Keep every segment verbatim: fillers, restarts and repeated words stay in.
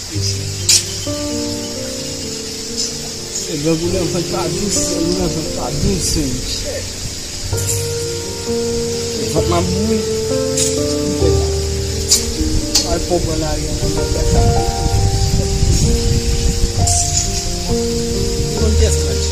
E grangou nan vant pa dous, grangou nan vant pa dous, men. Vant m ap boure. Al pran pran lari an nan gata. Konn kè scratch.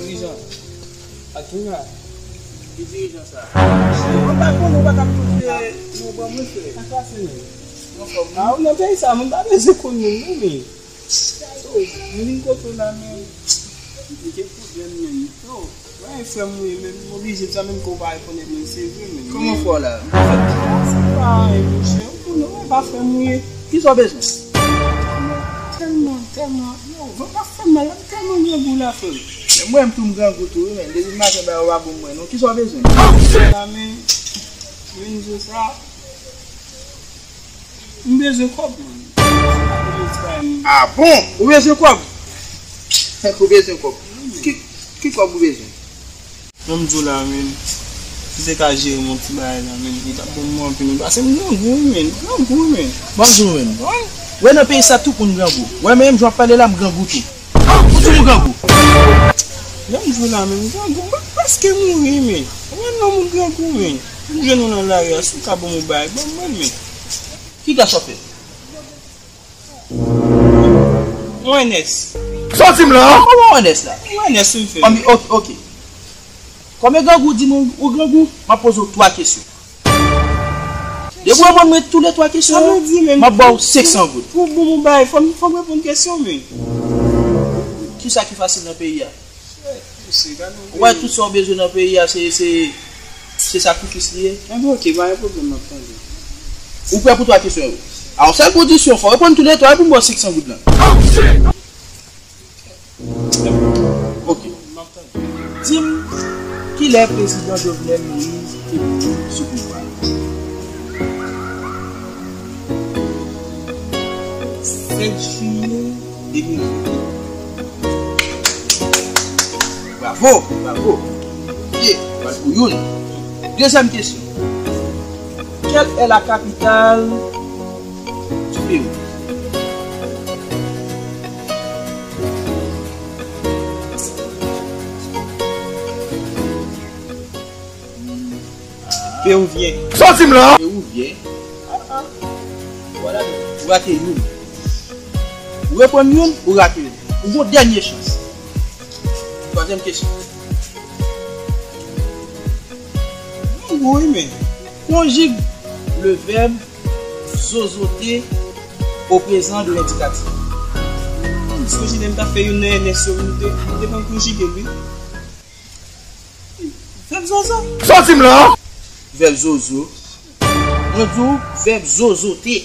Dirijan, ak kisa? Ki dirijan sa? Mwen pa konnen, ou pa t ap touche yon ban mwen, frè. Sa k pase menm? Mwen fò. A, ou nan peyi sa, mwen pa bezwen konn moun non, men. Yo, mwen vin kote w la, men m gen pwoblèm, men. Yo, wè, frè m, wi, men m oblije di sa, menm ke w pa rekonèt mwen, se vre, men. Kòman fè w la? Sa pa anyen, monchè. Ou konnen, wè, pa frè m, wi. Kisa w bezwen? Tèlman, tèlman, yo, vant ap fè m mal, m tèlman grangou la, frè m. Men mwen, m tou m grangou tou, wi, men. Depi maten, bagay yo pa bon mwen, non. Kisa w bezwen? La, men, men, se sa. M bezwen kòb, man. Ah bon? Ou bezwen kòb? Fèk ou bezwen kòb. Ki, ki kòb ou bezwen? Non, m di w la, men. Si w te ka jere m yon ti bagay la, men. Li t ap bon pou mwen anpil, men. Paske m grangou, wi, men. M grangou, wi, men. Bon, m di w, men. Wi. Wè, nan peyi sa, tout moun grangou. Wè, men, jan w ap pale la, m grangou tou. Ou di m ou grangou? Lè m di w la, men, m grangou, m prèske mouri, men. Ou menm non, moun grangou, men. M jwenn ou nan lari a, si w ka ban m yon bagay, ban m mwen, men. Ki klas w ap fè? Yon N S. Sa w di m la? Kòman yon N S la? Yon N S wi m fè. Kòm, ok, ok. Kòm e grangou di m ou grangou, m ap poze w twa kesyon. Depi w reponn mwen tou le twa kesyon yo, m ap ba w senk san goud. Pou bon, bon bagay, fò m, fò m reponn kesyon, men. Kisa ki fasil nan peyi a? Ou wè tout sa w bezwen nan peyi a, se, se, se sakrifis li ye. Enben, ok, pa gen pwoblèm, m ap tande. Ou prè pou twa kesyon yo? A yon sèl kondisyon, fò w reponn tou le twa, epi m ba w senk san goud lan. Ok. M ap tande. Di m, kilè prezidan Jovenel Moïse te mouri sou pouvwa l? Sèt jiyè de mil venteyen. Bravo, bravo. Byen, pral pou youn. Dezyèm kesyon. Quelle est la capitale du Pérou? Pewouvyen. Sa w di m la? Pewouvyen. Ah, ah. Ou rate youn. Ou reponn youn, ou rate youn. Ou gon dènye chans. Twazyèm kesyon. Wi, men. Conjugue le verbe zozoter au présent de l'indicatif. M sonje lè m t ap fè youn nan N S yo, m te, m te konn konjige l, wi. Vèb zozo. Sa w di m la? Vèb zozo. Mwen di w vèb zozote.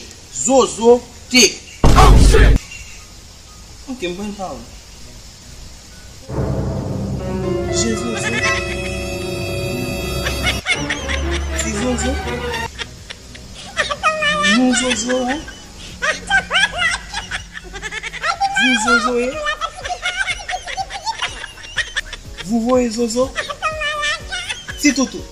Zozote. Ok, m pran pawòl. Je zozo. Ti zozo. Nou zozo, hein? Di zozo ye. Vou voye zozo. Ti toutou.